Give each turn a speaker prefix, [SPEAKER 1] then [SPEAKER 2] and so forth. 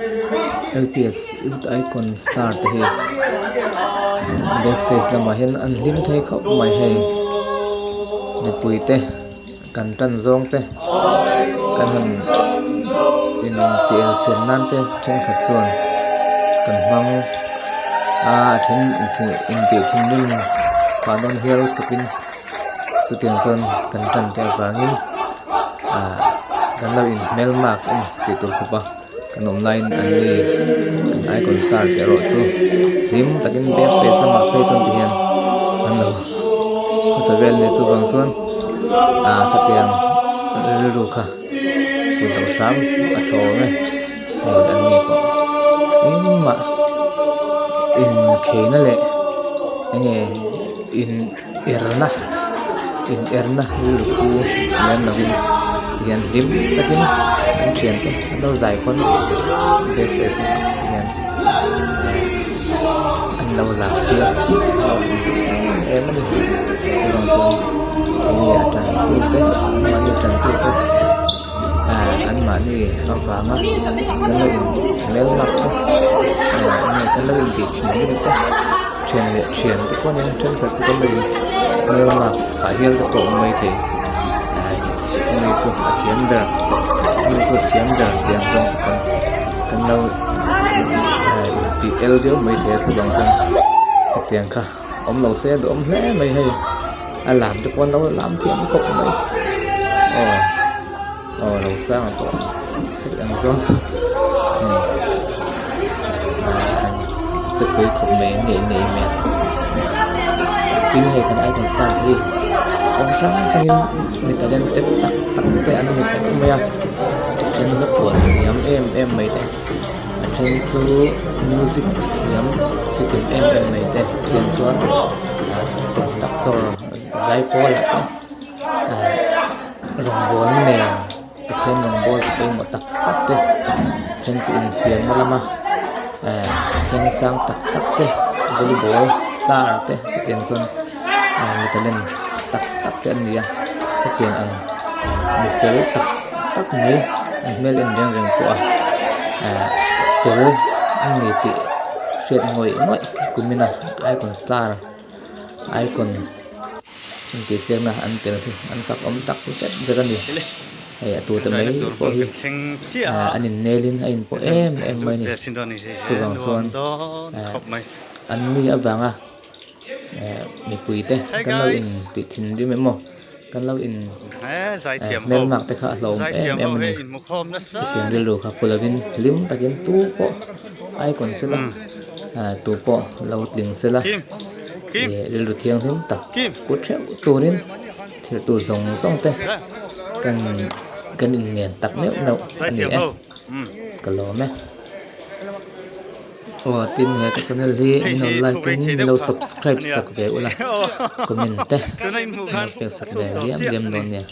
[SPEAKER 1] L P S youth icon star te hi back stage lamah hian an hlim thei khawp mai hei mipui te kan tan zawng te kan han in tih elsen nan te thenkhat chuan kan hmang a a then intih thinrim phah dawn hial khawpin chutiang chuan kan tan te avangin ah kan lo in hmelmak a ni tih tur khawp a kan awm laiin an ni kan icon star te erawh chu hlim takin back stage lamah phei chuan ti hian an lo hmasa vel a ni chuvang chuan ah khatiang rilru kha put loh hram a tha awm e hei an ni pawh engmah inkhei na leh enge in erna in erna rilru pu lem lovin tihian hlim takin an thiante an lo zai pawn back stage lamah te hian an lo lar tir a em em a ni chuvang chuan hei a tan tute anmahni tan tute ah anmahni avanga kan lo in hmelmak te enge kan lo intih thin rim te. Thian leh thian te pawh nia thenkhat chu kan lo in hmelmak pah hial te pawh a awm maithei chumi chu a thiam ber chumi chu a thiam ber tih ang zawng te pawn kan lo intih el viau maithei a chuvang chuan hetiang kha awm lo se a duhawm hle mai hei a lam te pawh an lo lam thiam khawp mai aw aw lo sang a pawh chhek ang zawng te chepui khawp mai an neih nei mai tin hei kan icon star te hi awm hrang hrangin mi talented tak tak te an ni vek mai a a then hla puan thiam em em mai te a then chu music thiam chikim em em mai te chutiang chuan conductor zaipawl ah te rawngbawlna nen Pathian rawngbâwl pawimawh tak tak te then chu infiamna lama ehh thleng sang tak tak te volleyball star te chutiang chuan ehh mi talent tak tak te an ni a hetiang ang mi fel tak tak mai an hmel en reng reng pawh a ehh fel an ni tih hriat ngawih ngawih kumina icon star icon. Intihsiakna an tel hi an fak awm tak zet zet a ni. Hei a tute mai pawh hi an innelin a inpawh em em mai a ni. Chuvang chuan an ni avanga mipui te kan lo intih thinrim emaw kan lo in hmelmak te kha a hlauhawm em em a ni. Chutiang rilru kha pu lovin hlim takin tu pawh icon sela tu pawh lo tling sela. Ih rilru thianghlim tak pu theuh turin thiltu zawng zawng te kan kan inngen tak meuh meuh a ni e ka lawm e aw tin he ka channel hi min lo like in min lo subscribe sak ve ula comment te min lo pek sak ve liam liam dawn nia.